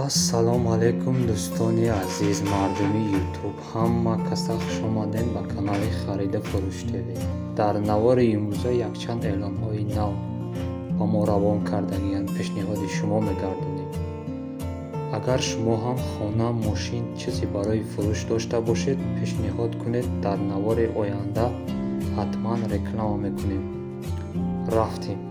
Ассалому алайкум, дӯстони азиз, мардуми Ютуб, ҳама каса хушомадед ба канали Хариду фурӯш ТВ. Дар навори имрӯза якчанд эълонҳои нав ба мо равон кардагианд, пешниҳоди шумо мегардонем. Агар шумо ҳам хона, мошин, чизе барои фурӯш дошта бошед, пешниҳод кунед, дар навори оянда ҳатман реклама мекунем. Рафтем.